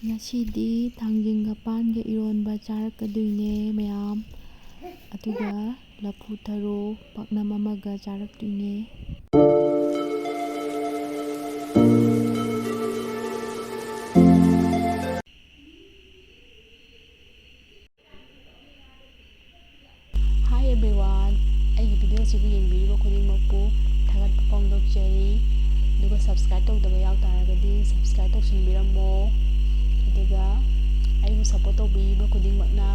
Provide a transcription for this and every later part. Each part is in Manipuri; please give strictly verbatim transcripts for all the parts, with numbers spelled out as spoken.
ꯉꯁꯤꯗꯤ ꯊꯥꯡꯖꯤꯡꯒ ꯄꯥꯟꯒ ꯏꯔꯣꯟꯕ ꯆꯥꯔꯛꯀꯗꯣꯏꯅꯦ ꯃꯌꯥꯝ, ꯑꯗꯨꯒ ꯂꯐꯨ ꯊꯔꯣ ꯄꯥꯛꯅꯝ ꯑꯃꯒ ꯆꯥꯔꯛꯇꯣꯏꯅꯦ꯫ Hi everyone, ꯑꯩꯒꯤ video ꯑꯁꯤꯕꯨ ꯌꯦꯡꯕꯤꯔꯤꯕ ꯈꯨꯗꯤꯡꯃꯛꯄꯨ ꯊꯥꯒꯠꯄ ꯐꯣꯡꯗꯣꯛꯆꯔꯤ꯫ ꯑꯗꯨꯒ subscribe ꯇꯧꯗꯕ ꯌꯥꯎ ꯇꯥꯔꯒꯗꯤ subscribe ꯇꯧꯁꯤꯟꯕꯤꯔꯝꯃꯣ꯫ ꯑꯗꯨꯒ ꯑꯩꯕꯨ support ꯇꯧꯕꯤꯔꯤꯕ ꯈꯨꯗꯤꯡꯃꯛꯅ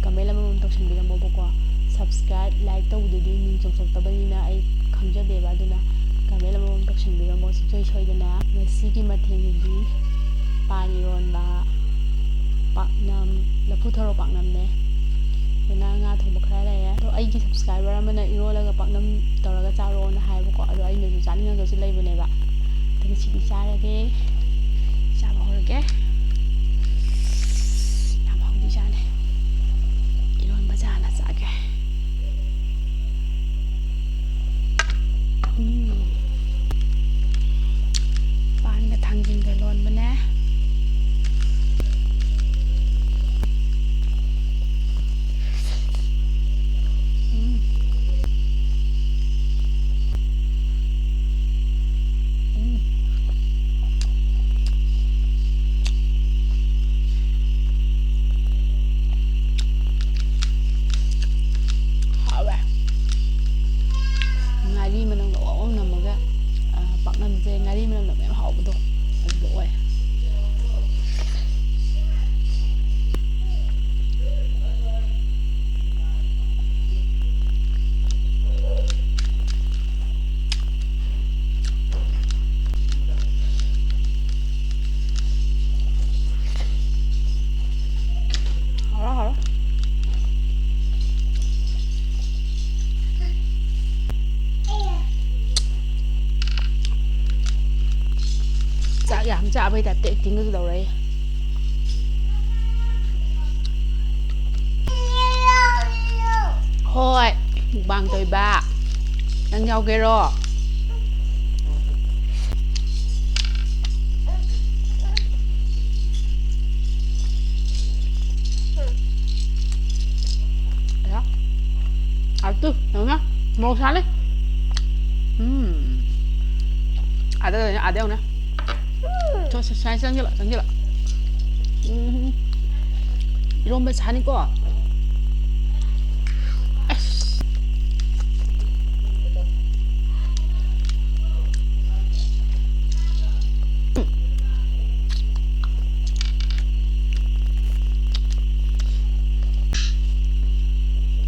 comment ꯑꯃꯃꯝ ꯇꯧꯁꯤꯟꯕꯤꯔꯝꯃꯣꯕꯀꯣ꯫ Subscribe, like ꯇꯧꯕꯗꯨꯗꯤ ꯃꯤꯡ ꯆꯣꯡꯊꯣꯛꯇꯕꯅꯤꯅ ꯑꯩ ꯈꯪꯖꯗꯦꯕ, ꯑꯗꯨꯅ comment ꯑꯃꯃꯝ ꯇꯧꯁꯤꯟꯕꯤꯔꯝꯃꯣ ꯁꯨꯡꯁꯣꯏ ꯁꯣꯏꯗꯅ꯫ ꯉꯁꯤꯒꯤ ꯃꯊꯦꯜꯗꯤ ꯄꯥꯟ ꯏꯔꯣꯟꯕ, ꯄꯥꯛꯅꯝ, ꯂꯐꯨ ꯊꯔꯣ ꯄꯥꯛꯅꯝꯅꯦ꯫ ꯑꯗꯨꯅ ꯉꯥ ꯊꯣꯡꯕ ꯈꯔ ꯂꯩꯔꯦ꯫ ꯑꯗꯣ ꯑꯩꯒꯤ subscriber ꯑꯃꯅ ꯏꯔꯣꯜꯂꯒ ꯄꯥꯛꯅꯝ ꯇꯧꯔꯒ ꯆꯥꯔꯛꯑꯣꯅ ꯍꯥꯏꯕꯀꯣ꯫ ꯑꯗꯣ ꯑꯩꯅꯁꯨ ꯆꯥꯅꯤꯡꯉꯒꯁꯨ ꯂꯩꯕꯅꯦꯕ꯫ ꯑꯗꯨꯅ ꯁꯤꯗꯤ ꯆꯥꯔꯒꯦ꯫ ꯆꯥꯕ ꯍꯧꯔꯒꯦ꯫ ꯌꯥꯝ ꯍꯥꯎꯗꯣꯏꯖꯥꯠꯅꯦ꯫ ꯏꯔꯣꯟꯕꯁꯦ ꯍꯥꯟꯅ ꯆꯥꯒꯦ꯫ ꯎꯝ꯫ ꯄꯥꯟꯒ ꯊꯥꯡꯖꯤꯡꯒ ꯂꯣꯟꯕꯅꯦ꯫ ꯎꯝ꯫ ꯎꯝ꯫ ꯍꯥꯎꯋꯦ꯫ ꯉꯥꯔꯤ ꯃꯅꯝꯒ ꯋꯥꯡ ꯋꯥꯡ ꯅꯝꯃꯒ, ꯑ, ꯄꯥꯛꯅꯝꯁꯦ ꯉꯥꯔꯤ ꯃꯅꯝ ꯅꯝꯕ ꯌꯥꯝ ꯍꯥꯎꯕꯗꯣ ꯑꯗꯨꯗꯣ ꯑꯣꯏ꯫ ꯍꯥꯎꯔꯦ, ꯍꯥꯎꯔꯦ꯫ ꯆꯥꯛ ꯌꯥꯝ ꯆꯥꯕꯩ type ꯇ acting ꯒꯁꯨ ꯇꯧꯔꯛꯏ꯫ ꯍꯣꯏ, mukbang ꯇꯧꯏꯕ꯫ ꯅꯪ ꯌꯥꯎꯒꯦꯔꯣ? ꯃꯣꯔꯣꯛ ꯁꯥꯅꯤ꯫ ꯎꯝ꯫ ꯑꯥꯗ ꯂꯩꯅꯦ, ꯑꯥꯗ ꯌꯧꯅꯦ꯫ ꯆꯣ, ꯁꯦ, ꯁ꯭ꯋꯥꯏ ꯆꯪꯁꯤꯜꯂꯣ, ꯆꯪꯁꯤꯜꯂꯣ꯫ ꯎꯝ꯫ ꯏꯔꯣꯝꯕ ꯁꯥꯅꯤꯀꯣ꯫ ꯑꯁ꯫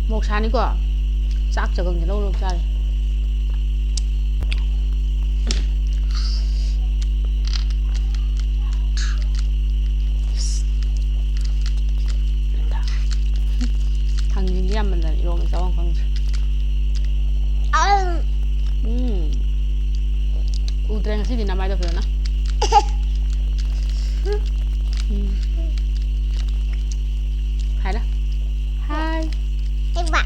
ꯃꯣꯔꯣꯛ ꯁꯥꯅꯤꯀꯣ꯫ ꯆꯥꯛ ꯆꯒꯪꯁꯦ ꯂꯧ ꯂꯧ ꯆꯥꯔꯦ꯫ ꯊꯥꯡꯖꯤꯡꯁꯦ ꯌꯥꯝꯃꯟꯗꯅ ꯏꯔꯣꯝꯕ ꯆꯥꯐꯝ ꯈꯪꯗ꯭ꯔꯦ꯫ ꯎꯝ꯫ ꯎꯗ꯭ꯔꯦ ꯉꯁꯤꯗꯤ ꯅꯃꯥꯏꯗꯣ ꯐꯖꯅ꯫ ꯎꯝ꯫ ꯍꯥꯏꯔ꯫ ꯍꯥꯏ꯫ ꯍꯩꯃꯥ꯫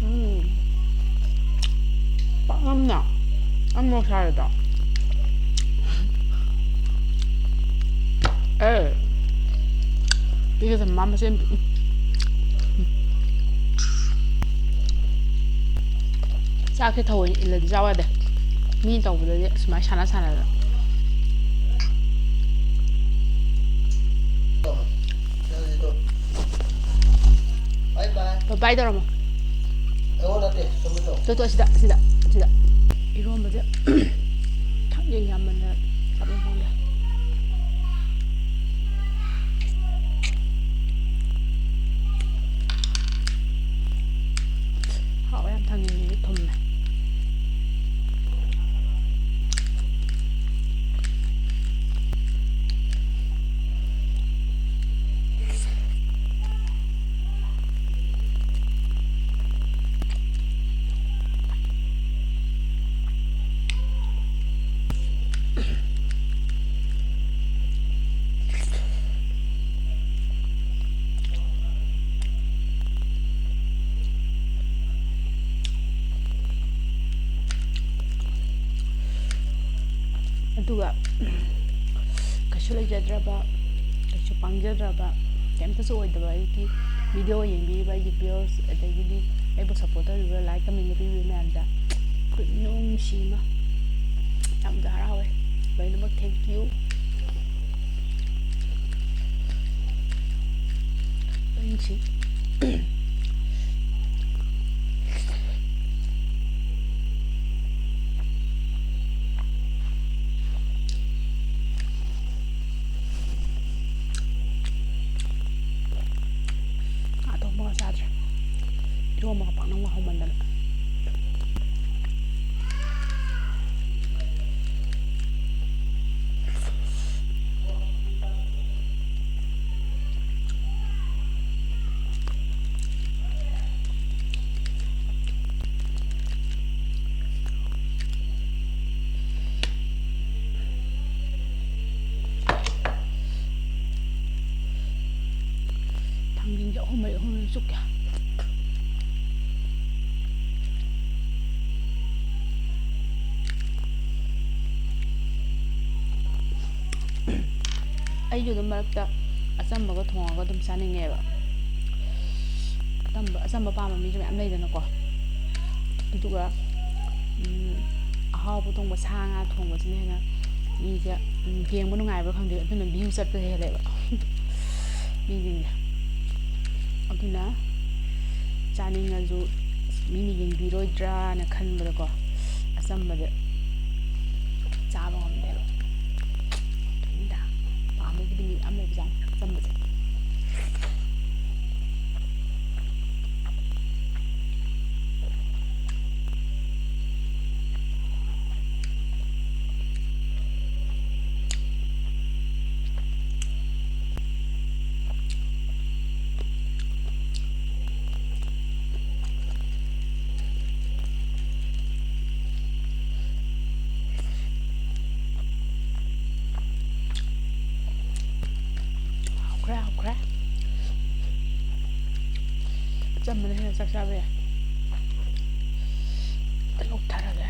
ꯎꯝ꯫ ꯄꯥꯛꯅꯝꯅ꯫ ꯌꯥꯝ ꯃꯣꯔꯣꯛ ꯁꯥꯔꯦꯗ꯫ ꯑꯦ꯫ ꯁꯤꯒꯁꯦ ꯃꯃꯥ ꯃꯆꯦ ꯑꯃ ꯄꯤ-, ꯎꯝ꯫ ꯆꯥꯛꯁꯦ ꯊꯑꯣꯏꯅ ꯏꯜꯂꯗꯤ ꯆꯥꯎ ꯌꯥꯗꯦ꯫ ꯃꯤ ꯇꯧꯕꯗꯗꯤ ꯑꯁꯨꯃꯥꯏꯅ ꯁꯥꯟꯅ ꯁꯥꯟꯅꯗꯅ꯫ ꯕꯥꯏ ꯕꯥꯏ꯫ ꯕꯥꯏ ꯕꯥꯏ ꯇꯧꯔꯝꯃꯣ꯫ ꯑꯩꯉꯣꯟꯗ ꯅꯠꯇꯦ, ꯆꯨꯝꯃꯤ ꯇꯧ꯫ ꯇꯣ, ꯇꯣ, ꯁꯤꯗ, ꯁꯤꯗ, ꯁꯤꯗ꯫ ꯏꯔꯣꯝꯕꯁꯦ ꯊꯥꯡꯖꯤꯡ ꯌꯥꯝꯃꯟꯗꯅ ꯆꯥꯐꯝ ꯈꯪꯗꯦ꯫ ꯍꯥꯎꯋꯦ ꯌꯥꯝ, ꯊꯥꯡꯖꯤꯡꯁꯤꯗꯤ ꯊꯨꯝꯃꯦ꯫ ꯑꯗꯨꯒ ꯀꯩꯁꯨ ꯂꯩꯖꯗ꯭ꯔꯕ, ꯀꯩꯁꯨ ꯄꯥꯡꯖꯗ꯭ꯔꯕ, ꯀꯩꯝꯇꯁꯨ ꯑꯣꯏꯗꯕ ꯑꯩꯒꯤ video ꯌꯦꯡꯕꯤꯔꯤꯕ ꯑꯩꯒꯤ viewers, ꯑꯗꯒꯤꯗꯤ ꯑꯩꯕꯨ support ꯇꯧꯔꯤꯕ, like, comment ꯄꯤꯕꯤꯕ ꯃꯌꯥꯝꯗ ꯈꯨꯅꯨꯡꯁꯤ ꯑꯃ꯫ ꯌꯥꯝꯅ ꯍꯔꯥꯎꯋꯦ꯫ ꯂꯣꯏꯅꯃꯛ thank you꯫ ꯂꯣꯏ ꯅꯨꯡꯁꯤ꯫ ꯉꯥ ꯊꯣꯡꯕꯒ ꯆꯥꯗ꯭ꯔꯦ꯫ ꯏꯔꯣꯝꯕꯒ ꯄꯥꯛꯅꯝꯒ ꯍꯧꯃꯟꯗꯅ꯫ ꯊꯥꯡꯖꯤꯡꯁꯦ ꯑꯍꯨꯝ ꯃꯔꯤ, ꯑꯍꯨꯝ ꯃꯔꯤ ꯆꯨꯞꯀꯦ꯫ ꯑꯩꯁꯨ ꯑꯗꯨꯝ ꯃꯔꯛꯇ ꯑꯆꯝꯕꯒ ꯊꯣꯡꯉꯒ ꯑꯗꯨꯝ ꯆꯥꯅꯤꯡꯉꯦꯕ꯫ ꯑꯆꯝꯕ, ꯑꯆꯝꯕ ꯄꯥꯝꯕ ꯃꯤꯁꯨ ꯃꯌꯥꯝ ꯂꯩꯗꯅꯀꯣ꯫ ꯑꯗꯨꯒ, ꯎꯝ, ꯑꯍꯥꯎꯕ ꯊꯣꯡꯕ, ꯁꯥ ꯉꯥ ꯊꯣꯡꯕꯁꯤꯅ ꯍꯦꯟꯅ ꯃꯤꯁꯦ, ꯎꯝ, ꯌꯦꯡꯕ ꯅꯨꯡꯉꯥꯏꯕ꯭ꯔꯥ ꯈꯪꯗꯦ, ꯑꯗꯨꯅ view ꯆꯠꯄꯁꯦ ꯍꯦꯜꯂꯦꯕ ꯃꯤꯁꯤꯡꯁꯦ꯫ ꯑꯗꯨꯅ ꯆꯥꯅꯤꯡꯉꯁꯨ ꯃꯤꯅ ꯌꯦꯡꯕꯤꯔꯣꯏꯗ꯭ꯔꯥꯅ ꯈꯟꯕꯗꯀꯣ, ꯑꯆꯝꯕꯁꯦ ꯆꯥꯕ ꯉꯝꯗꯦꯕ꯫ ꯑꯗꯨꯅꯤꯗ, ꯄꯥꯝꯕꯕꯨꯗꯤ ꯃꯤ ꯃꯌꯥꯝ ꯂꯩꯕꯖꯥꯠꯅꯤ ꯑꯆꯝꯕꯁꯦ꯫ ꯍꯥꯎꯈ꯭ꯔꯦ, ꯍꯥꯎꯈ꯭ꯔꯦ꯫ ꯑꯆꯝꯕꯅ ꯍꯦꯟꯅ ꯆꯥꯛ ꯆꯥꯕ ꯌꯥꯏ꯫ ꯑꯝꯇ ꯂꯧꯊꯔꯒꯦ꯫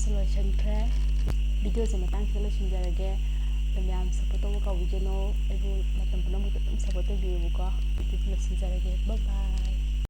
ꯁꯨ ꯂꯣꯏꯁꯤꯟꯈ꯭ꯔꯦ꯫ ꯚꯤꯗꯤꯑꯣꯁꯦ ꯃꯇꯥꯡꯁꯤꯗ ꯂꯣꯏꯁꯤꯟꯖꯔꯒꯦ꯫ ꯑꯗꯣ ꯃꯌꯥꯝ ꯁꯞꯄꯣꯔꯠ ꯇꯧꯕ ꯀꯥꯎꯕꯤꯒꯅꯣ꯫ ꯑꯩꯕꯨ ꯃꯇꯝ ꯄꯨꯝꯅꯃꯛꯇ ꯑꯗꯨꯝ ꯁꯞꯄꯣꯔꯠ ꯇꯧꯕꯤꯌꯨꯕꯀꯣ꯫ ꯑꯗꯨꯗꯤ ꯂꯣꯏꯁꯤꯟꯖꯔꯒꯦ꯫ ꯕꯥꯏ ꯕꯥꯏ꯫